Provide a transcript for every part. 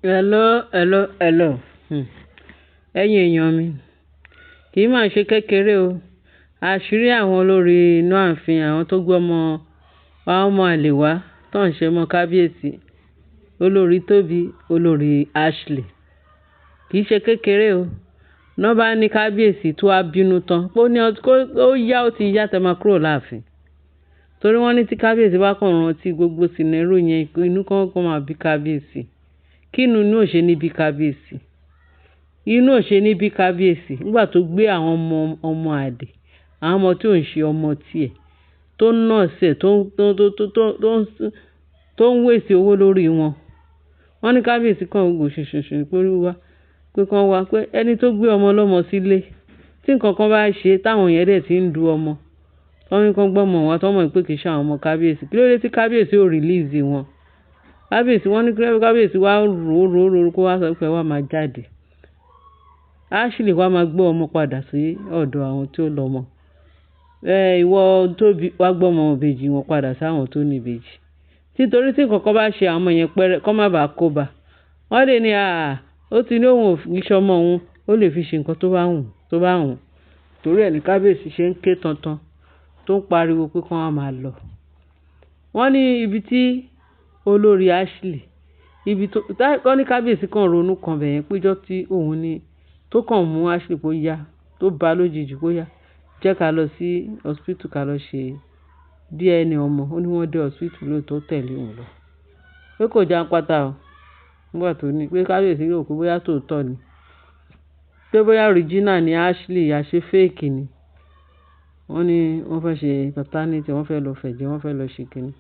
Hello, hello, hello. Ẹ̀yin èèyàn mi, kì í máa ṣe kékeré o. Àṣírí àwọn olórí inú ààfin, àwọn tó gbé ọmọ, àwọn ọmọ àlè wá tó ń ṣe mọ́ kábíyèsí. Olórí Tóbi, olórí Ashley. Kì í ṣe kékeré o. Ná bá ní kábíyèsí tó wá bínú tán, pé ó ní ó yá, ó ti yá tẹ máa kúrò láàfin. Torí wọ́n ní tí kábíyèsí bá kàn rántí gbogbo scenario yẹn, inú kan kan máa bí kábíyèsí. Kí inú inú ò ṣe ní bí kábíyèsí? Inú ò ṣe ní bí kábíyèsí nígbà tó gbé àwọn ọmọ ọmọ àlè, àwọn ọmọ tí ò ń ṣe ọmọ tí ẹ̀, tó ń nurse ẹ̀, tó ń waste owó lórí wọn. Wọ́n ní kábíyèsí kan wò ṣùṣùṣù pé ó wá, pé kí wọ́n wá, pé ẹni tó gbé ọmọ lọ́mọ sílé, tí nǹkan kan bá ṣe táwọn yẹn dẹ̀ tí ń du ọmọ. Wọ́n ní kí wọ́n gbé ọmọ wọn, tí wọ́n mọ̀ pé kì í ṣe àwọn ọmọ kábíyèsí. Kí ló dé tí kábíyèsí ò release wọn? Kábíyèsí, wọ́n ní kí kábíyèsí wá rò rò rò kó wá sọ pé wá máa jáde. Ashley wá máa gbé ọmọ padà sí ọ̀dọ̀ àwọn tí ó lọ́mọ. Ìwọ Tóbi wá gbé ọmọ ìbejì wọn padà sí àwọn tó ní ìbejì. Títorí tí nǹkan kan bá ṣe àwọn ọmọ yẹn pẹ́rẹ́, kó má bàa kó ba. Wọ́n lè ní, àà, ó ti ní òun ò fi ṣọmọ òun, ó lè fi ṣe nǹkan tó bá wù, tó bá wù. Torí ẹ ní kábíyèsí ṣe ń ké tọ̀ntọ̀n tó ń pariwo pé kí wọ́n máa lọ. Wọ́n ní ibi tí olórí Ashley, ibi tó, wọ́n ní kábíyèsí kan ronú kan bẹ̀yẹn pé ọjọ́ tí òun ní, tó kàn mú Ashley kó yá, tó bá lójijì kó yá, jẹ́ ká lọ sí hospital ká lọ ṣe DNA ọmọ. Ó ní wọ́n dé hospital lóòótọ́ tẹ̀lé òun lọ. Pé kò jàǹpátá o. Nígbà tó ní pé kábíyèsí rò pé bóyá tòótọ́ ni. Pé bóyá original ni Ashley, àṣé fake ni. Wọ́n ní wọ́n fẹ́ ṣe paternity, wọ́n fẹ́ lọ fẹ̀jẹ̀, wọ́n fẹ́ lọ ṣe kíni.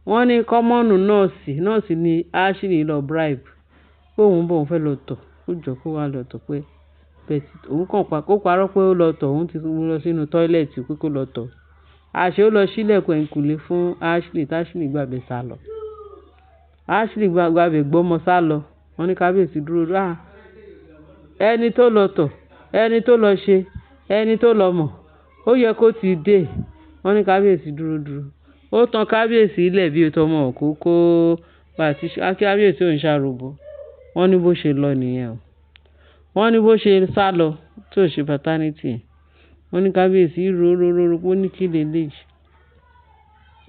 Wọ́n ní common nọ́ọ̀sì, nọ́ọ̀sì ni Ashley lọ bribe. Pé òun bọ̀, òun fẹ́ lọ tọ̀. Ó jọ kó wá lọ tọ̀ pé, but òun kàn pa, kó parọ́ pé ó lọ tọ̀, òun ti mú lọ sínú toilet pé kó lọ tọ̀. Àṣé ó lọ ṣílẹ̀kùn ẹ̀yìnkùlé fún Ashley, tí Ashley gbàgbé sálọ. Ashley gbàgbé gbọ́mọ sálọ. Wọ́n ní kábíyèsí dúró. Ah! Ẹni tó lọ tọ̀, ẹni tó lọ ṣe, ẹni tó lọ mọ̀, ó yẹ kó ti dé. Wọ́n ní kábíyèsí dúró dúró. Ó tan kábíyèsí lẹ̀ bí ọmọ òkókó. Àti kábíyèsí ò ń ṣàròbó. Wọ́n ní bó ṣe lọ nìyẹn o. Wọ́n ní bó ṣe sálọ tí ò ṣe paternity. Wọ́n ní kábíyèsí rò rò rò rò pé ó ní kí lè léyìí.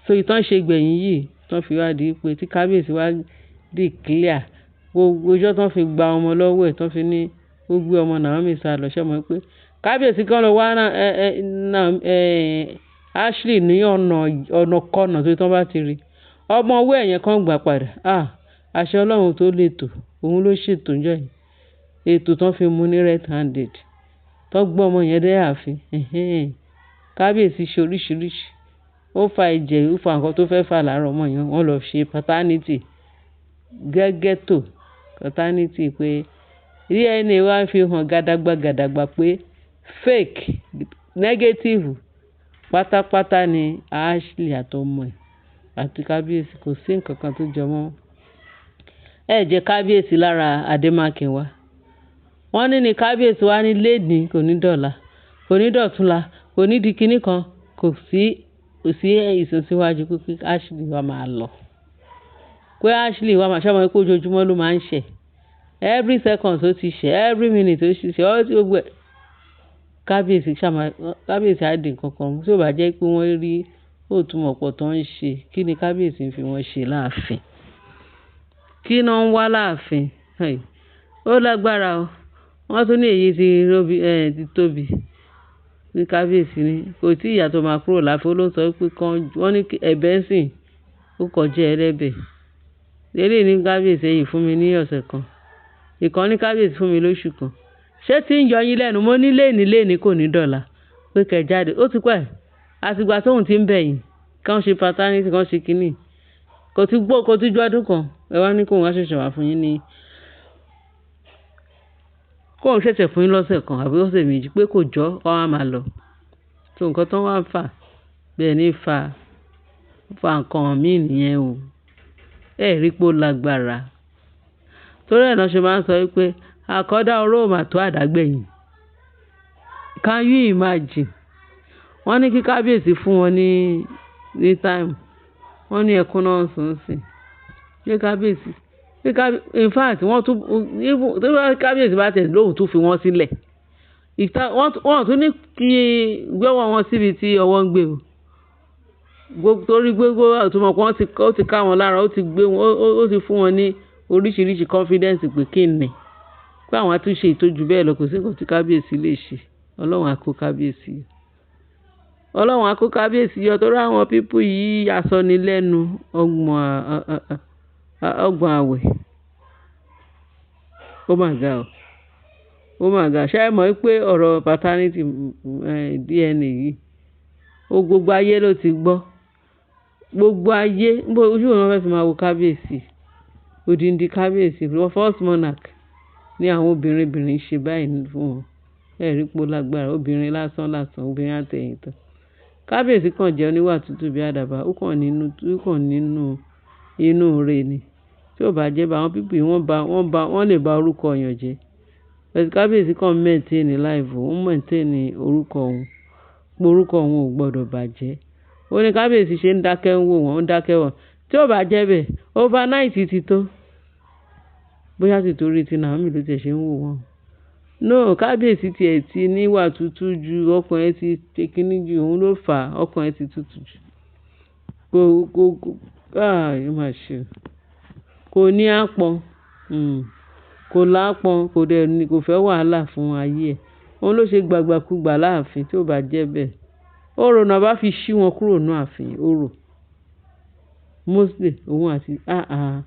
So ìtàn ṣe gbẹ̀yìn yìí, tán fi wá di pé tí kábíyèsí wá declare gbogbo ọjọ́ tán fi gba ọmọ lọ́wọ́ ẹ̀, tán fi ní ó gbé ọmọ Naomi sálọ. Ṣé o mọ̀ pé kábíyèsí kan lọ wá Ashley ní ọ̀nà, ọ̀nà kọ́nà tó tán bá ti rí. Ọmọ ọwọ́ ẹ̀ yẹn kan gbà padà. Ah! Àṣẹ Ọlọ́run tó lè tò, òun ló ṣètò ńjọ́ yẹn. Ètò tán fi mú ní red handed. Tán gbé ọmọ yẹn dé ààfin. Ẹ̀hẹ́n. Kábíyèsí ṣe oríṣìíríṣìí. Ó fa ẹ̀jẹ̀, ó fa nǹkan tó fẹ́ fà lára ọmọ yẹn. Wọ́n lọ ṣe paternity. Gẹ́gẹ́ tó paternity pé DNA wá fi hàn gàdàgbà gàdàgbà pé fake, negative pátápátá ni Ashley àti ọmọ ẹ̀ àti kábíyèsí. Kò sí ǹkan kan tó jọ mọ́. Ẹ jẹ́ kábíyèsí lára Adémákinwá. Wọ́n ní kábíyèsí wá ní lónìí kò ní dọ̀la, kò ní dọ̀túnla, kò ní di kíní kan, kò sí ìsúnsíwájú pé kí Ashley wá máa lọ. Pé Ashley wá máa ṣé o mọ̀ pé ojoojúmọ́ ló máa ń ṣẹ̀. Every second ó ti ṣẹ̀, every minute ó ti ṣẹ̀, ó ti gbogbo ẹ̀. Kábíyèsí ṣá máa, kábíyèsí á di nǹkan kan mú. Tí ó bá jẹ́ pé wọ́n rí òtúmọ̀pọ̀ tó ń ṣe, kí ni kábíyèsí ń fi wọ́n ṣe láàfin? Kí ni wọ́n ń wá láàfin? Hey! Ó lágbára o. Wọ́n tún ní èyí tí Róbí, ti Tóbi. Ní kábíyèsí ní kò tí ìyá tó máa kúrò láàfin. Ó ló ń sọ pé kán, wọ́n ní ẹ̀bẹ̀ ń sìn, ó kọjá ẹlẹ́bẹ̀. Eléyìí ní kábíyèsí èyí fún mi ní ọ̀sẹ̀ kan. Ìkan ní kábíyèsí fún mi lóṣù kan. Ṣé tí ń yọ yín lẹ́nu? Mo ní léèní léèní kò ní dọ̀la. Pé kẹ jáde. Ó ti pẹ́. Àti ìgbà tóun ti ń bẹ̀ yín, kán ṣe paternity, kán ṣe kíní. Kò tí gbó, kò tí ju ọdún kan. Ẹ wá ní kóun wá ṣẹ̀ṣẹ̀ wá fún yín ní, kóun ṣẹ̀ṣẹ̀ fún yín lọ́sẹ̀ kan àbí ọ̀sẹ̀ méjì pé kò jọ́, kó wá máa lọ. So nǹkan tó wá ń fà, bẹ́ẹ̀ ní fa, fa nǹkan mí nìyẹn o. Ẹ rí pé ó lágbára. Torí ẹ náà ṣe máa ń sọ wípé àkọ́dá oró ò mà tó àdágbẹ̀yìn. Can you imagine? Wọ́n ní kí kábíyèsí fún wọn ní time. Wọ́n ní ẹkún náà ń sun sí. Ṣé kábíyèsí? In fact, wọ́n tún, even tí kábíyèsí bá tẹ̀ lóhùn tún fi wọ́n sílẹ̀. Ìta wọ́n tún ní kí gbé ọwọ́ wọn síbi tí ọwọ́ ń gbé o. Torí gbogbo àtúmọ̀ pé wọ́n ti, ó ti ká wọn lára, ó ti gbé wọn, ó ti fún wọn ní oríṣiríṣi confidence pé kí ni. Pé àwọn á tún ṣe ìtọ́jú bẹ́ẹ̀ lọ, kò sí nǹkan tí kábíyèsí lè ṣe. Ọlọ́run á kó kábíyèsí yọ. Ọlọ́run á kó kábíyèsí yọ torí àwọn people yìí asọnilẹ́nu ọgbọ̀n àwẹ̀. Ó mà ga o. Ó mà ga. Ṣé ẹ mọ̀ wípé ọ̀rọ̀ paternity DNA yìí, ó gbogbo ayé ló ti gbọ́. Gbogbo ayé, ojú wo ni wọ́n fẹ́ fi máa wo kábíyèsí? Odindi kábíyèsí, first monarch ní àwọn obìnrin bìnrin ṣe báyìí fún wọn. Ẹ rí pé ó lágbára, obìnrin lásán lásán, obìnrin àtẹ̀yìntọ̀. Kábíyèsí kan jẹ́ oníwà tútù bí àdàbà, ó kàn nínú inú re ni. Tí ó bá jẹ́ bá àwọn people yìí wọ́n lè ba orúkọ èèyàn jẹ́. But kábíyèsí kan maintain life òun, ó maintain orúkọ òun. Pé orúkọ òun ò gbọdọ̀ bàjẹ́. Ó ní kábíyèsí ṣe ń dákẹ́ ń wò wọ́n, ó ń dákẹ́ wọ́n. Tí ó bá jẹ́ bẹ́ẹ̀, overnight ti tó. Bóyá tí torí tí Naomi ló tiẹ̀ ṣe ń wò wọ́n. No, kábíyèsí tí ẹ ti níwà tútù ju, ọkàn ẹ ti ṣe kíní ju, òun ló fà á, ọkàn ẹ ti tútù jù. Kò, kò, kò, ah, ó mà ṣe o. Kò ní àpọ́n, kò lápọ́n, kò dẹ̀ ní, kò fẹ́ wàhálà fún ayé ẹ̀. Òun ló ṣe gbàgbàkúgbà láàfin tí ó bá jẹ́ bẹ́ẹ̀. Orò náà bá fi ṣí wọn kúrò nínú ààfin, orò. Mostly òun àti, ah ah.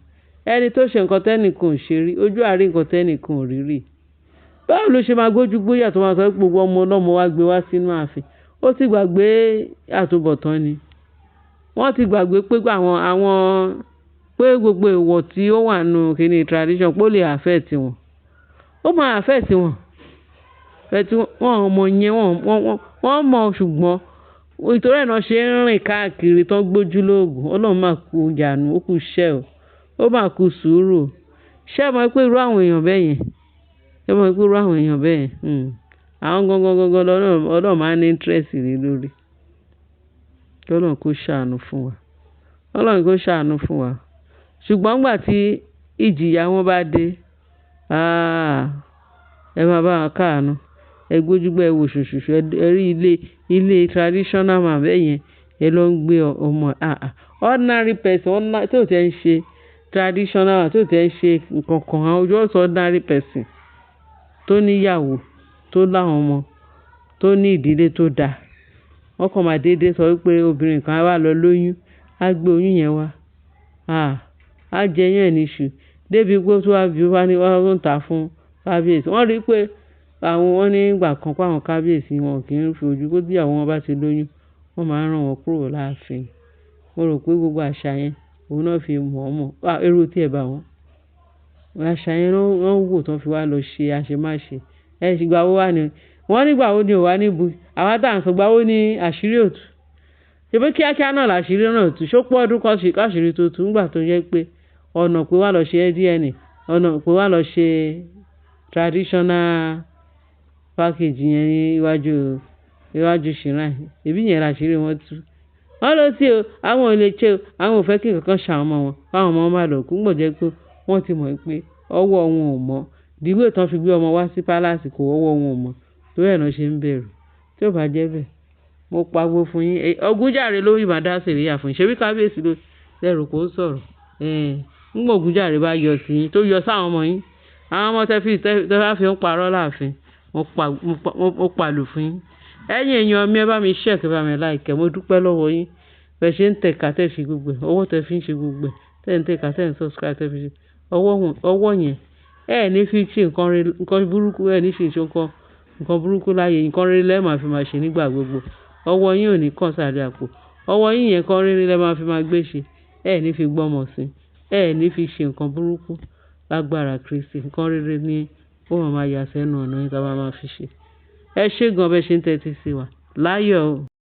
Ẹni tó ṣe nǹkan tẹ́nìkan ò ṣe rí, ojú àárín nǹkan tẹ́nìkan ò rí rí. Báwo ló ṣe máa gbójú gbóyà tó máa sọ pé gbogbo ọmọ ọlọ́mọ wá gbé wá sínú ààfin? Ó ti gbàgbé àtúbọ̀tán ni. Wọ́n ti gbàgbé pé àwọn, pé gbogbo èèwọ̀ tí ó wà nínú kíní tradition pé ó lè affect wọn. Ó máa affect wọn. But wọ́n ò mọ̀ yẹn, wọ́n mọ̀ ṣùgbọ́n nítorí ẹ náà ṣe ń rìn káàkiri tó ń gbójú lóògùn. Ọlọ́run máa kú ìyanu, ó kú iṣẹ́ o. Ó máa kú sùúrù o. Ṣé ẹ mọ̀ pé irú àwọn èèyàn bẹ́ẹ̀ yẹn? Ṣé ẹ mọ̀ pé irú àwọn èèyàn bẹ́ẹ̀ yẹn? Àwọn gangan gangan lọ́lọ́run, Ọlọ́run máa ń ní interest lé lórí. Kí Ọlọ́run kó ṣàánú fún wa. Ọlọ́run kó ṣàánú fún wa. Ṣùgbọ́n nígbà tí ìjìyà wọn bá dé, ah, ẹ máa bá wọn káàánú. Ẹ gbójú gbé ẹ wò ṣùṣùṣù, ẹ rí ilé, ilé traditional man bẹ́ẹ̀ yẹn, ẹ lọ ń gbé ọmọ, ah ah, ordinary person, ordinary, tí ò tí ẹ ń ṣe traditional, tí ò tí ẹ ń ṣe nǹkan kan, àwọn just ordinary person tó ní ìyàwó, tó láwọn ọmọ, tó ní ìdílé tó da. Wọ́n kàn máa dédé sọ wípé obìnrin kan á wá lọ lóyún, á gbé oyún yẹn wá. Ah, á jẹ yẹn ní iṣu. Débi pé ó tún wá bí wá ní wọ́n ń tà fún kábíyèsí. Wọ́n rí pé àwọn wọ́n ní ìgbà kan pé àwọn kábíyèsí wọn kì í fi ojú pé tí ìyàwó wọn bá ti lóyún, wọ́n máa ń rán wọn kúrò láàfin. Mo rò pé gbogbo àṣà yẹn, òun náà fi mọ̀ ọ́n mọ̀. Ah, èrò tí ẹ bá wọn. Àṣà yẹn wọ́n wò tó fi wá lọ ṣe àṣemáṣe. Ẹ ṣì ìgbà wo wá ni? Wọ́n ní ìgbà wo ni ò wá níbu. Àwa tí à ń sọ ìgbà wo ni àṣírí ò tú. Ṣèbí kíákíá náà làṣírí náà tú. Ṣé ó pé ọdún kan káṣírí tó tú nígbà tó jẹ́ pé ọ̀nà pé wá lọ ṣe DNA, ọ̀nà pé wá lọ ṣe traditional package yẹn ní iwájú, iwájú shrine. Ṣèbí yẹn làṣírí wọn tú. Wọ́n ló tí o, àwọn ò lè ṣe o, àwọn ò fẹ́ kí ǹkan kan ṣe àwọn ọmọ wọn, káwọn ọmọ wọn má lọ kú. Nígbà tó jẹ́ pé wọ́n ti mọ̀ pé ọwọ́ wọn ò mọ́. The way tí wọ́n fi gbé ọmọ wá sí palace kò ọwọ́ wọn ò mọ́. Torí ẹ náà ṣe ń bẹ̀rù. Tí ó bá jẹ́ bẹ́ẹ̀, mo pagbo fún yín. Ògúnjàre ló yìí máa dá sẹ̀ríà fún yín. Ṣèbí kábíyèsí ló lẹ́rù kó sọ̀rọ̀. Nígbà Ògúnjàre bá yọ sí yín, tó yọ sí àwọn ọmọ yín, àwọn ọmọ tẹ fi, tẹ bá fi ń parọ́ láàfin, mo pàlù fún yín. Ẹ̀yin èèyàn mi, ẹ bá mi share, kí ẹ bá mi like. Mo dúpẹ́ lọ́wọ́ yín. Bẹ ṣe ń tẹ̀ka, tẹ ṣe gbogbo ẹ̀. Ọwọ́ tẹ fi ń ṣe gbogbo ẹ̀. Tẹ ń tẹ̀ka, tẹ ń subscribe, tẹ fi ṣe. Ọwọ́ yẹn, ẹ ní fi ṣe nǹkan rere, nǹkan burúkú, ẹ ní fi ṣe nǹkan burúkú láyé. Nǹkan rere lẹ máa fi máa ṣe nígbà gbogbo. Ọwọ́ yín ò ní kàn sálẹ̀ àpò. Ọwọ́ yín yẹn nǹkan rere lẹ máa fi máa gbé ṣe. Ẹ ní fi gbọ́mọ sí. Ẹ ní fi ṣe nǹkan burúkú lágbára Kristi. Nǹkan rere ni ó máa máa yà sẹ́nu ọ̀nà yín tí a bá máa fi ṣe. Ẹ ṣé gan bẹ ṣe ń tẹ́tí sí wa. Láyọ̀ o.